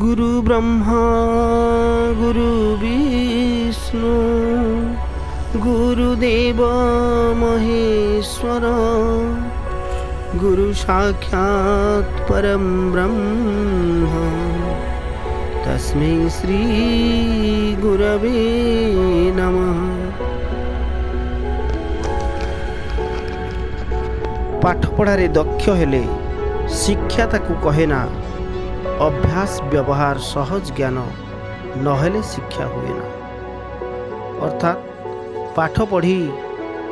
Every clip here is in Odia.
ଗୁରୁ ବ୍ରହ୍ମା ଗୁରୁ ବିଷ୍ଣୁ ଗୁରୁଦେବ ମହେଶ୍ୱର ଗୁରୁ ସାକ୍ଷାତ ପରମ ବ୍ରହ୍ମ ତସ୍ମୈ ଶ୍ରୀ ଗୁରବେ ନମଃ। ପାଠପଢ଼ାରେ ଦକ୍ଷ ହେଲେ ଶିକ୍ଷା ତାକୁ କହେ ନା, ଅଭ୍ୟାସ ବ୍ୟବହାର ସହଜ ଜ୍ଞାନ ନହେଲେ ଶିକ୍ଷା ହୁଏ ନା। ଅର୍ଥାତ୍ ପାଠ ପଢ଼ି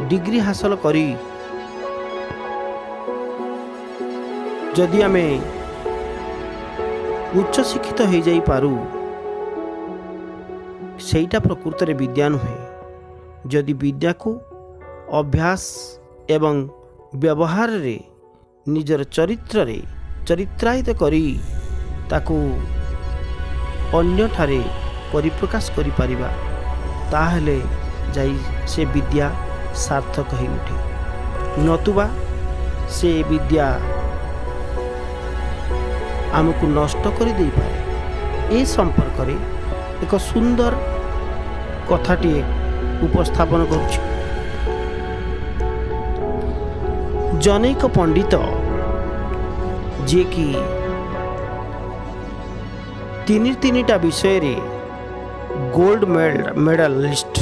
ଡିଗ୍ରୀ ହାସଲ କରି ଯଦି ଆମେ ଉଚ୍ଚଶିକ୍ଷିତ ହେଇଯାଇପାରୁ, ସେଇଟା ପ୍ରକୃତରେ ବିଦ୍ୟା ନୁହେଁ। ଯଦି ବିଦ୍ୟାକୁ ଅଭ୍ୟାସ ଏବଂ ବ୍ୟବହାରରେ ନିଜର ଚରିତ୍ରରେ ଚରିତ୍ରାୟିତ କରି ତାକୁ ଅନ୍ୟଠାରେ ପରିପ୍ରକାଶ କରିପାରିବା, ତାହେଲେ ଯାଇ ସେ ବିଦ୍ୟା ସାର୍ଥକ ହୋଇଉଠେ, ନତୁବା ସେ ବିଦ୍ୟା ଆମକୁ ନଷ୍ଟ କରିଦେଇପାରେ। ଏ ସମ୍ପର୍କରେ ଏକ ସୁନ୍ଦର କଥାଟିଏ ଉପସ୍ଥାପନ କରୁଛି। ଜନୈକ ପଣ୍ଡିତ, ଯିଏକି ତିନି ତିନିଟା ବିଷୟରେ ଗୋଲ୍ଡ ମେଡ଼ାଲିଷ୍ଟ,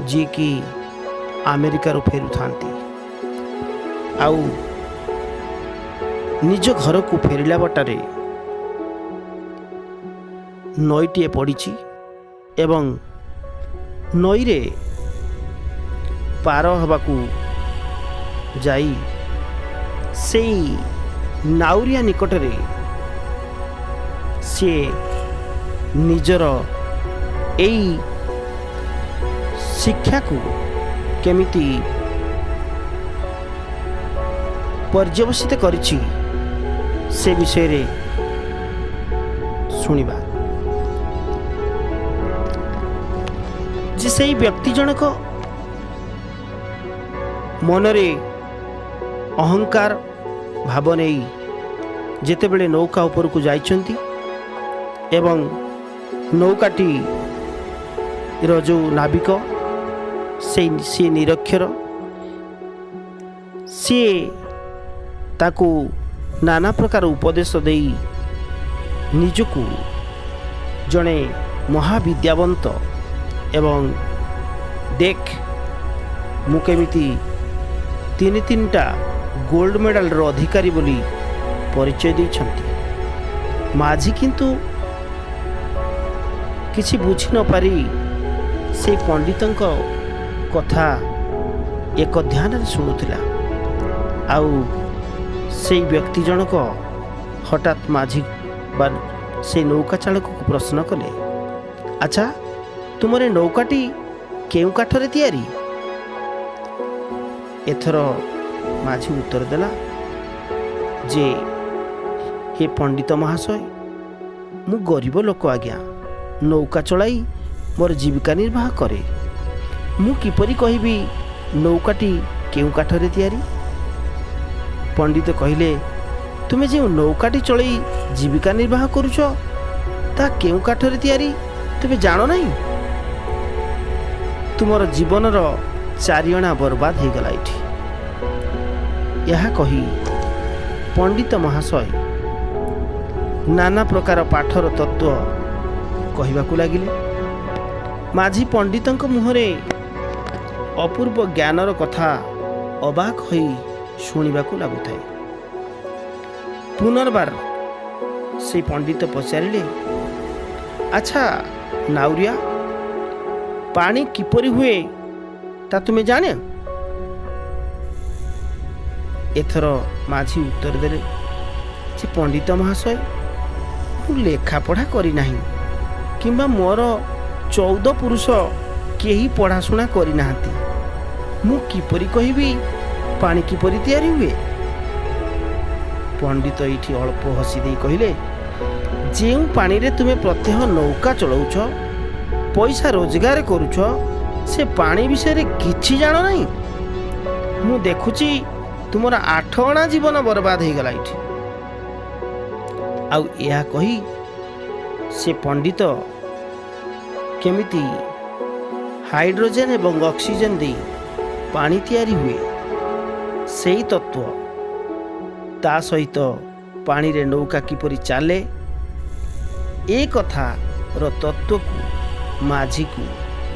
ଯିଏକି ଆମେରିକାରୁ ଫେରୁଥାନ୍ତି ଆଉ ନିଜ ଘରକୁ ଫେରିଲା ବାଟରେ ନଈଟିଏ ପଡ଼ିଛି ଏବଂ ନଈରେ ପାର ହେବାକୁ ଯାଇ ସେଇ ନାଉରିଆ ନିକଟରେ ସିଏ ନିଜର ଏଇ ଶିକ୍ଷାକୁ କେମିତି ପର୍ଯ୍ୟବସିତ କରିଛି, ସେ ବିଷୟରେ ଶୁଣିବା ଯେ ସେଇ ବ୍ୟକ୍ତି ଜଣକ ମନରେ ଅହଙ୍କାର ଭାବ ନେଇ ଯେତେବେଳେ ନୌକା ଉପରକୁ ଯାଇଛନ୍ତି ଏବଂ ନୌକାଟିର ଯେଉଁ ନାବିକ ସେଇ ସିଏ ନିରକ୍ଷର, ସିଏ ତାକୁ ନାନା ପ୍ରକାର ଉପଦେଶ ଦେଇ ନିଜକୁ ଜଣେ ମହାବିଦ୍ୟାବନ୍ତ ଏବଂ ଦେଖ ମୁଁ କେମିତି ତିନି ତିନିଟା ଗୋଲ୍ଡ ମେଡ଼ାଲର ଅଧିକାରୀ ବୋଲି ପରିଚୟ ଦେଇଛନ୍ତି। ମାଝି କିନ୍ତୁ କିଛି ବୁଝି ନପାରି ସେଇ ପଣ୍ଡିତଙ୍କ କଥା ଏକ ଧ୍ୟାନରେ ଶୁଣୁଥିଲା। ଆଉ ସେଇ ବ୍ୟକ୍ତି ଜଣକ ହଠାତ୍ ମାଝି ବା ସେଇ ନୌକା ଚାଳକକୁ ପ୍ରଶ୍ନ କଲେ, ଆଚ୍ଛା, ତୁମର ଏ ନୌକାଟି କେଉଁ କାଠରେ ତିଆରି? ଏଥର ମାଝି ଉତ୍ତର ଦେଲା ଯେ ହେ ପଣ୍ଡିତ ମହାଶୟ, ମୁଁ ଗରିବ ଲୋକ ଆଜ୍ଞା, ନୌକା ଚଳାଇ ମୋର ଜୀବିକା ନିର୍ବାହ କରେ। ମୁଁ କିପରି କହିବି ନୌକାଟି କେଉଁ କାଠରେ ତିଆରି? ପଣ୍ଡିତ କହିଲେ, ତୁମେ ଯେଉଁ ନୌକାଟି ଚଳେଇ ଜୀବିକା ନିର୍ବାହ କରୁଛ, ତାହା କେଉଁ କାଠରେ ତିଆରି ତୁମେ ଜାଣ ନାହିଁ? ତୁମର ଜୀବନର ଚାରିଅଣା ବର୍ବାଦ ହେଇଗଲା ଏଇଠି। ଏହା କହି ପଣ୍ଡିତ ମହାଶୟ ନାନା ପ୍ରକାର ପାଠର ତତ୍ତ୍ୱ କହିବାକୁ ଲାଗିଲେ। ମାଝି ପଣ୍ଡିତଙ୍କ ମୁହଁରେ ଅପୂର୍ବ ଜ୍ଞାନର କଥା ଅବାକ ହୋଇ ଶୁଣିବାକୁ ଲାଗୁଥାଏ। ପୁନର୍ବାର ସେ ପଣ୍ଡିତ ପଚାରିଲେ, ଆଚ୍ଛା ନାଉରିଆ, ପାଣି କିପରି ହୁଏ ତା ତୁମେ ଜାଣେ? ଏଥର ମାଝି ଉତ୍ତର ଦେଲେ ଯେ ପଣ୍ଡିତ ମହାଶୟ, ମୁଁ ଲେଖାପଢ଼ା କରିନାହିଁ କିମ୍ବା ମୋର 14 ପୁରୁଷ କେହି ପଢ଼ାଶୁଣା କରିନାହାନ୍ତି। ମୁଁ କିପରି କହିବି ପାଣି କିପରି ତିଆରି ହୁଏ? ପଣ୍ଡିତ ଏଇଠି ଅଳ୍ପ ହସି ଦେଇ କହିଲେ, ଯେଉଁ ପାଣିରେ ତୁମେ ପ୍ରତ୍ୟହ ନୌକା ଚଳାଉଛ, ପଇସା ରୋଜଗାର କରୁଛ, ସେ ପାଣି ବିଷୟରେ କିଛି ଜାଣ ନାହିଁ? ମୁଁ ଦେଖୁଛି ତୁମର 8 ଅଣା ଜୀବନ ବର୍ବାଦ ହେଇଗଲା ଏଇଠି। ଆଉ ଏହା କହି ସେ ପଣ୍ଡିତ କେମିତି ହାଇଡ୍ରୋଜେନ୍ ଏବଂ ଅକ୍ସିଜେନ୍ ଦେଇ ପାଣି ତିଆରି ହୁଏ ସେଇ ତତ୍ତ୍ୱ, ତା ସହିତ ପାଣିରେ ନୌକା କିପରି ଚାଲେ ଏ କଥାର ତତ୍ତ୍ୱକୁ ମାଝିକୁ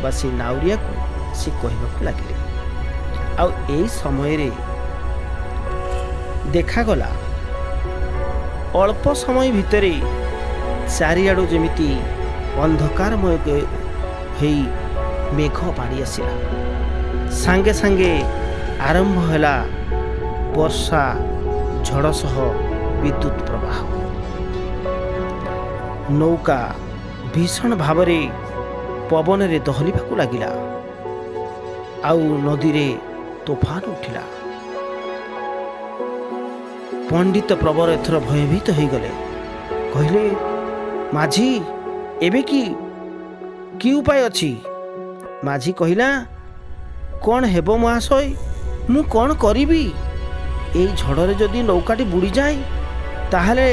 ବା ସେ ନାଉରିଆକୁ ସେ କହିବାକୁ ଲାଗିଲେ। ଆଉ ଏଇ ସମୟରେ ଦେଖାଗଲା ଅଳ୍ପ ସମୟ ଭିତରେ ଚାରିଆଡ଼ୁ ଯେମିତି ଅନ୍ଧକାରମୟ ହେଇ ମେଘ ମାଡ଼ି ଆସିଲା। ସାଙ୍ଗେ ସାଙ୍ଗେ ଆରମ୍ଭ ହେଲା ବର୍ଷା, ଝଡ଼ ସହ ବିଦ୍ୟୁତ ପ୍ରବାହ। ନୌକା ଭୀଷଣ ଭାବରେ ପବନରେ ଦୋହଲିବାକୁ ଲାଗିଲା ଆଉ ନଦୀରେ ତୋଫାନ ଉଠିଲା। ପଣ୍ଡିତ ପ୍ରବର ଏଥର ଭୟଭୀତ ହୋଇଗଲେ। କହିଲେ, ମାଝି, ଏବେ କି କି ଉପାୟ ଅଛି? ମାଝି କହିଲା, କ'ଣ ହେବ ମହାଶୟ, ମୁଁ କ'ଣ କରିବି? ଏଇ ଝଡ଼ରେ ଯଦି ନୌକାଟି ବୁଡ଼ିଯାଏ ତାହେଲେ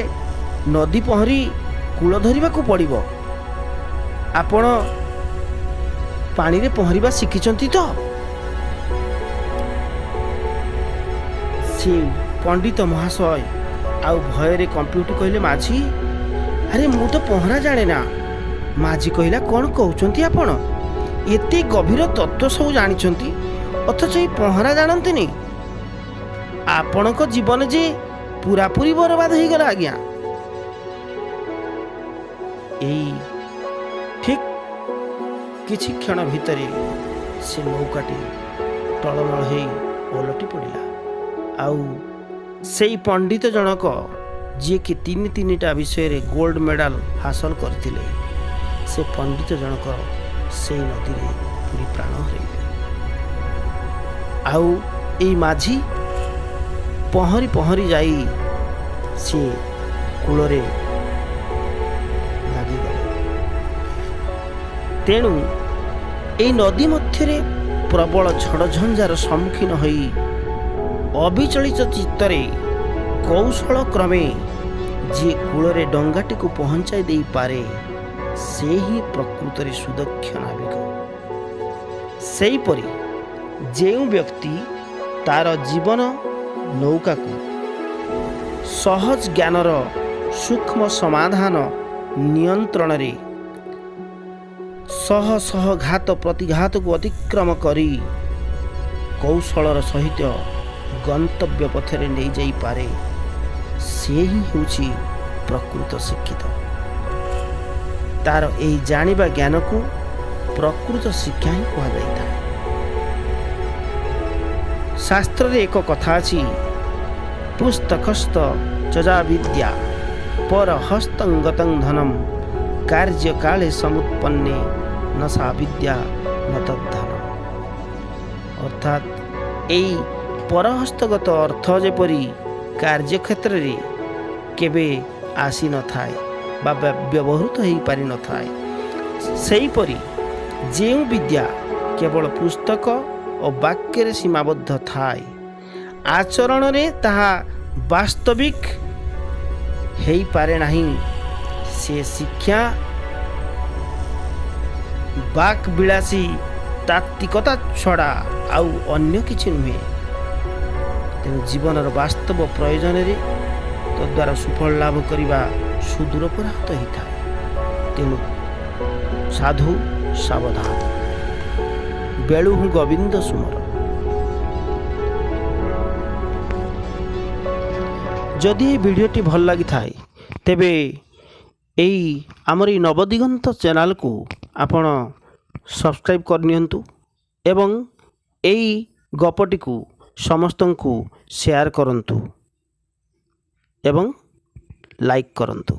ନଦୀ ପହଁରି କୂଳ ଧରିବାକୁ ପଡ଼ିବ। ଆପଣ ପାଣିରେ ପହଁରିବା ଶିଖିଛନ୍ତି ତ? ସେ ପଣ୍ଡିତ ମହାଶୟ ଆଉ ଭୟରେ କମ୍ପି ଉଠି କହିଲେ, ମାଝି, ଆରେ ମୁଁ ତ ପହଁରା ଜାଣେ ନା। ମାଝି କହିଲା, କ'ଣ କହୁଛନ୍ତି ଆପଣ? ଏତେ ଗଭୀର ତତ୍ତ୍ୱ ସବୁ ଜାଣିଛନ୍ତି, ଅଥଚ ଏଇ ପହଁରା ଜାଣନ୍ତିନି? ଆପଣଙ୍କ ଜୀବନ ଯେ ପୁରାପୁରି ବରବାଦ ହେଇଗଲା ଆଜ୍ଞା। ଏଇ ଠିକ୍ କିଛି କ୍ଷଣ ଭିତରେ ସେ ନୌକାଟି ଟଳମଳ ହେଇ ଓଲଟି ପଡ଼ିଲା। ଆଉ ସେଇ ପଣ୍ଡିତ ଜଣକ, ଯିଏକି ତିନି ତିନିଟା ବିଷୟରେ ଗୋଲ୍ଡ ମେଡ଼ାଲ ହାସଲ କରିଥିଲେ, ସେ ପଣ୍ଡିତ ଜଣକ ସେଇ ନଦୀରେ ପୁରୀ ପ୍ରାଣ ହରାଇଲେ। ଆଉ ଏଇ ମାଝି ପହଁରି ପହଁରି ଯାଇ ସିଏ କୂଳରେ ଲାଗିଗଲେ। ତେଣୁ ଏଇ ନଦୀ ମଧ୍ୟରେ ପ୍ରବଳ ଝଡ଼ଝଞ୍ଜାର ସମ୍ମୁଖୀନ ହୋଇ ଅବିଚଳିତ ଚିତ୍ତରେ କୌଶଳ କ୍ରମେ ଯିଏ କୂଳରେ ଡଙ୍ଗାଟିକୁ ପହଞ୍ଚାଇ ଦେଇପାରେ, ସେ ହିଁ ପ୍ରକୃତରେ ସୁଦକ୍ଷ ନାବିକ। ସେହିପରି ଯେଉଁ ବ୍ୟକ୍ତି ତାର ଜୀବନ ନୌକାକୁ ସହଜ ଜ୍ଞାନର ସୂକ୍ଷ୍ମ ସମାଧାନ ନିୟନ୍ତ୍ରଣରେ ଶହ ଶହ ଘାତ ପ୍ରତିଘାତକୁ ଅତିକ୍ରମ କରି କୌଶଳର ସହିତ ଗନ୍ତବ୍ୟ ପଥରେ ନେଇଯାଇପାରେ, ସେ ହିଁ ହେଉଛି ପ୍ରକୃତ ଶିକ୍ଷିତ। ତାର ଏହି ଜାଣିବା ଜ୍ଞାନକୁ ପ୍ରକୃତ ଶିକ୍ଷା ହିଁ କୁହାଯାଇଥାଏ। ଶାସ୍ତ୍ରରେ ଏକ କଥା ଅଛି, ପୁସ୍ତକସ୍ଥ ଚଜା ବିଦ୍ୟା ପର ହସ୍ତଙ୍ଗତଂ ଧନମ୍ କାର୍ଯ୍ୟକାଳେ ସମୁତ୍ପନ୍ନେ ନ ସା ବିଦ୍ୟା ନ ତଦ୍ଧନ। ଅର୍ଥାତ୍ ଏଇ ପରହସ୍ତଗତ ଅର୍ଥ ଯେପରି କାର୍ଯ୍ୟକ୍ଷେତ୍ରରେ କେବେ ଆସିନଥାଏ ବା ବ୍ୟବହୃତ ହୋଇପାରିନଥାଏ, ସେହିପରି ଯେଉଁ ବିଦ୍ୟା କେବଳ ପୁସ୍ତକ ଓ ବାକ୍ୟରେ ସୀମାବଦ୍ଧ ଥାଏ, ଆଚରଣରେ ତାହା ବାସ୍ତବିକ ହେଇପାରେ ନାହିଁ, ସେ ଶିକ୍ଷା ବାକ୍ ବିଳାସୀ ତାତ୍ତ୍ୱିକତା ଛଡ଼ା ଆଉ ଅନ୍ୟ କିଛି ନୁହେଁ। ତେଣୁ ଜୀବନର ବାସ୍ତବ ପ୍ରୟୋଜନରେ ତଦ୍ୱାରା ସୁଫଳ ଲାଭ କରିବା ସୁଦୂର ପରାହତ ହୋଇଥାଏ। ତେଣୁ ସାଧୁ ସାବଧାନ, ବେଳୁହୁଁ ଗୋବିନ୍ଦ ସୁମର। ଯଦି ଏହି ଭିଡ଼ିଓଟି ଭଲ ଲାଗିଥାଏ ତେବେ ଏଇ ଆମର ଏଇ ନବଦିଗନ୍ତ ଚ୍ୟାନେଲକୁ ଆପଣ ସବସ୍କ୍ରାଇବ୍ କରିନିଅନ୍ତୁ ଏବଂ ଏଇ ଗପଟିକୁ ସମସ୍ତଙ୍କୁ ସେୟାର କରନ୍ତୁ ଏବଂ ଲାଇକ୍ କରନ୍ତୁ।